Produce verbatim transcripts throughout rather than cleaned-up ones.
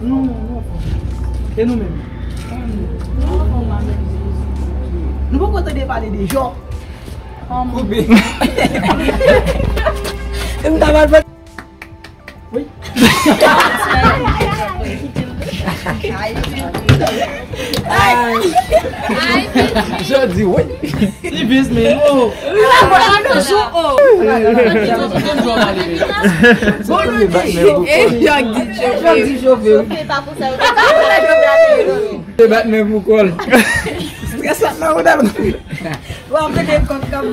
Non, non, non. E nou menm? Nou poko tande pale de Jò. Koupe. M ta mal fè. Wi. Jodi, wi. Li bis, men, oh. Jodi, chofe. Te bat men pou kòl. Strès la nan ou dal. Wa mete kòk kap.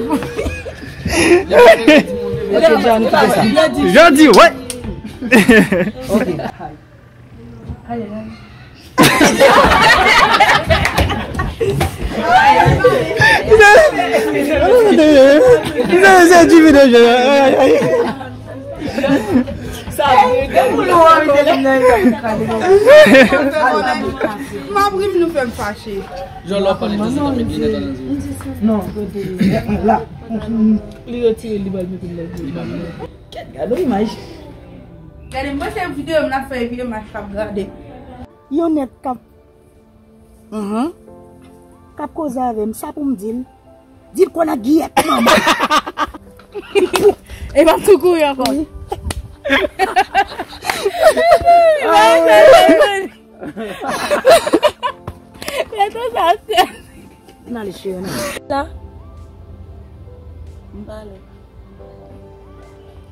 Ok, Jean, nou kite sa. Jodi, wi. Ok. M ap ri, nou fè m fache. Jan lò pale, se sa, men byen nan zye. Non, la. Li retire, li ba l mete l nan zye. Kèt, gade yon imaj. Gade, mwen se videyo m ap fè epi imaj k ap gade. Yon nèg k ap, mhm, k ap koze avè m, sa pou m di l? Di l konn ak Giyèt manman. E m ap tou kouri ankò. Wi. Mete sa, frè. N ale cheri, non. Sa? M pale.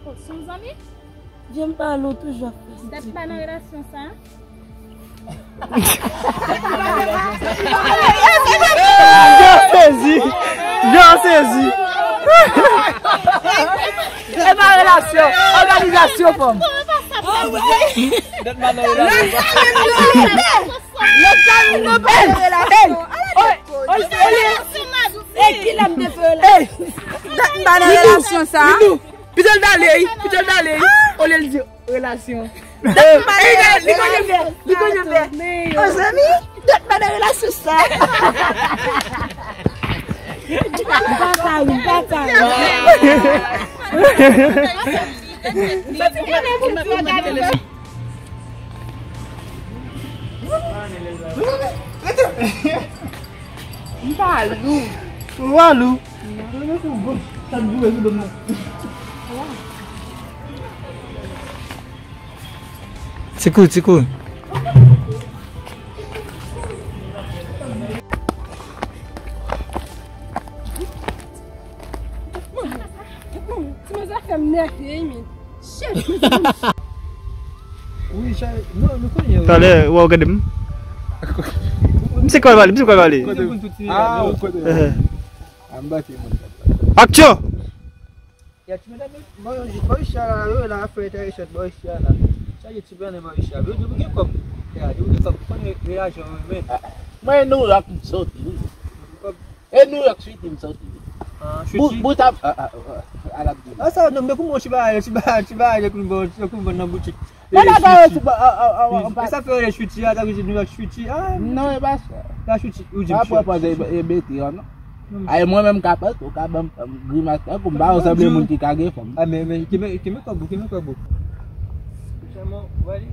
Oh, se yon zanmi? Vye m pale, ou toujou ap fè. Dat pa nan relasyon sa? Jan sezi! Jan sezi! E pa relasyon, òganizasyon fanm. Dat pa nan relasyon. Lòt zanmi nou pa nan relasyon. Ala dèt koze. E ki lè m te fè relasyon? Dat m pa nan relasyon sa. Pito l t ale, wi. Pito l t ale, wi. Olye l di relasyon. Dat m pa nan relasyon. Li konn jan fè. Li konn jan fè. An zanmi, dat m pa nan relasyon sa. M pa sa, wi, m pa sa. M pa lou. Ou pa lou? Ti kou, ti kou. Ti mwen zafè m nève, men. Shit. Wi, sa, non, nou konnen yo. Talè, w ap gade m. M se kòl pale, m se kòl pale. Kote m? Ah, ou kote m? Ehe. Ah, m bati moun. Aksyon! Ya, ti medam yo, bò, bò isi a la, yo la fè entèresan bò isi a la. Sa ye ti blan bò isi a. Yo di ou gen kòb. Ya, di ou gen kòb. Ou konnen reyaji an renmen. Mwen New York m soti wi. Kòb. E New York City m soti wi. Ah, Bout, City. Bout ap, ah, ah, ah, ah, al ap di. Ah, sa, non, men kouman ti bagay, ti bagay, ti bagay, yo konn vann, yo konn vann nan boutik. Nan bagay yo sou ba, a, a, a, anba. Sa fè yo rele Chuti a, sa vle di New York Chuti a. Non, e pa sa. Pa Chuti, ou di Chuti. Apre, pa de, e bete an, non. Ay, mwen menm ka pase, ou ka ban m, ban m grimas, tankou m pa sanble moun ki ka gen fanm. A, men, men, kenbe, kenbe kòb ou, kenbe kòb ou. Sèlman, ou wè li?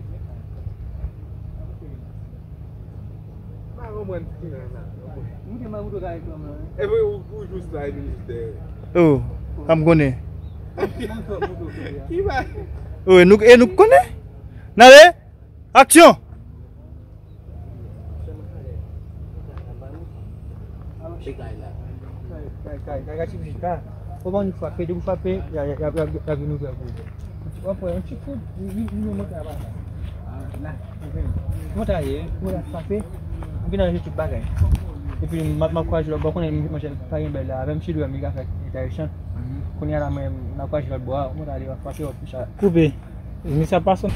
Pa konprann ti la, la. Ou te mal ou te ka reklame la, wi. Epi ou, ou jis la, epi ou jis dèyè. Oh, sa m konnen. Ki ba? Oh, e nou, e nou k konnen? N ale? Aksyon! Kay, kay, kay, kay, kay, ti pitit la. Ou ban li frape, depi w frape, y a, y a, y a, y a, y a vin ouvè pou ou. W ap wè, yon ti kout, li, li, li monte a pa sa. Monte a ye, monte a frape. M vin anje tout bagay. Epi, m ap, m ap kwaze lòt bò, konnen m manje pa gen bèl la. Avè m, si dwe m, li ka fè entèresan. Kounye a la, mwen, m ap kwaze lòt bò a, monte a li, w ap frape, w ap touche a. Koupe. Misye ap pase.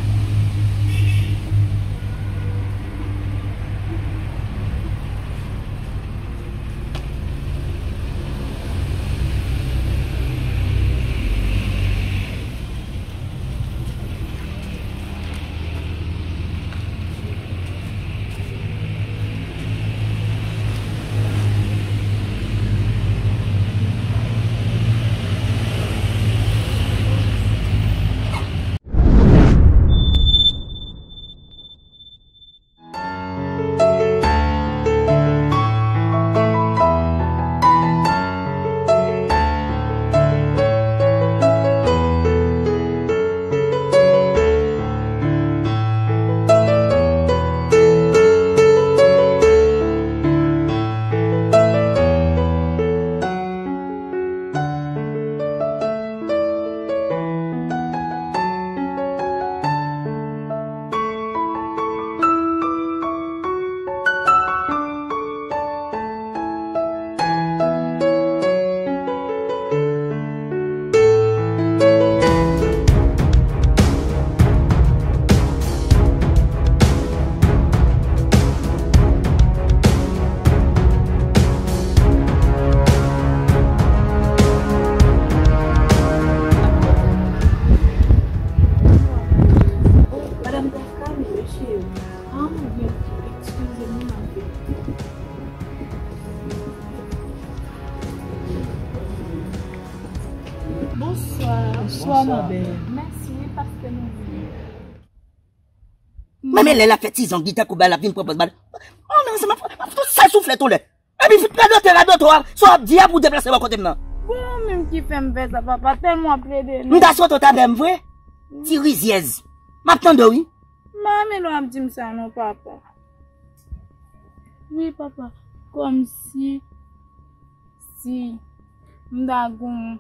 Men men lè l ap fè ti zong li tankou bal ap vin pran pòz bal. Oh non, se m ap, m ap fout sèl souflèt yon lè. Epi fout radote, radote w, sa w ap di a pou deplase bò kote m nan. Bon, ou menm ki fè m fè sa, papa, tèlman w ap plede non. M ta swete w ta bè m vre. Ti rizyèz. M ap tande w, wi. M pa renmen lè w ap di m sa non, papa. Wi, papa. Kòmsi si m ta gon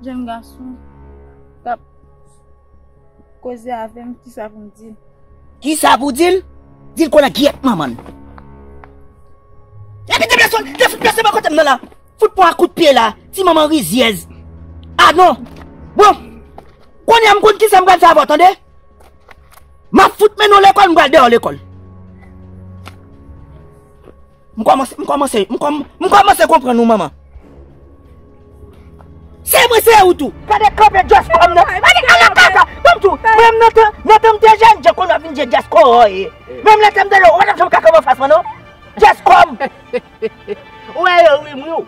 jèn gason k ap koze avè m, kisa pou m di l? Kisa pou di l? Di l konnen gyèt manman l. Epi deplase, deplase bò kote m nan la. Fout pran ak kout pye la. Ti manman rizyèz. Ah non. Bon. Kounye a m konn kisa m pral fè avè w, tande? M ap fout mennen w lekòl, m pral deyò lekòl. M kòmanse, m kòmanse, m kòm-, m kòmanse konprann ou, manman. Se mwen, se ou tou. Gade kanpe Djèskòm nan. Gade ala kaka. Tanm tou. Mwen menm nan tan, nan tan m te jèn, Djèskòm ap vin di Djèskòm ye. Menm lè te m tande, ou pa t ap janm ka kanpe anfas mwen, non. Djèskòm. Ou wè yo ri m, wi.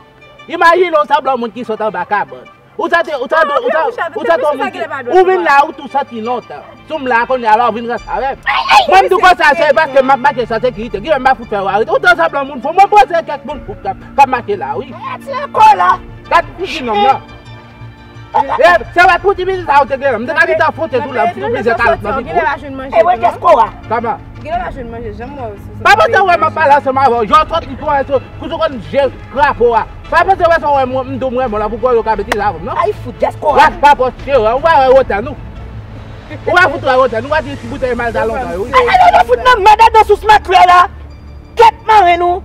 Imajine yon sanblan moun ki sot anba kabann. Ou santi, ou santi, ou santi, ou santi yon moun ki, ou vin la, ou tou santi lontan. Si w m la kounye a, alò w vin ranse avè m. Mwen m di w konsa, se paske m ap mache san sekirite. Ki lè m pa fout fè w arete. Ou tan sanblan moun fou. Mwen panse kèk moun fou k ap, k ap mache la, wi. Gad figi nonm nan. E, se wè pou ti pitit sa ou te gen la. M te ka gentan fwote tou la, m fout plizyè kalòt nan figi w. E wè Djèskò a. Kòman? Genlè pa jwenn manje, janm wè w sou sa. Pa panse wè m ap pale ansanm avè w. Jan w sòti tou, kote w konn je krapo a. Pa panse wè sa w wè m, m di w m renmen w la pou kwè yo ka betize avè m, non. Ay, fout Djèskò a. W ap pa pòs cheri, ou pa wè wotè nou. Ou pa fout wè wotè nou, w ap di ti boutèy malta lontan yo, wi. Ay, ay, ay, ay, fout nan mèd adan sous makrèl la. Kèt maren nou.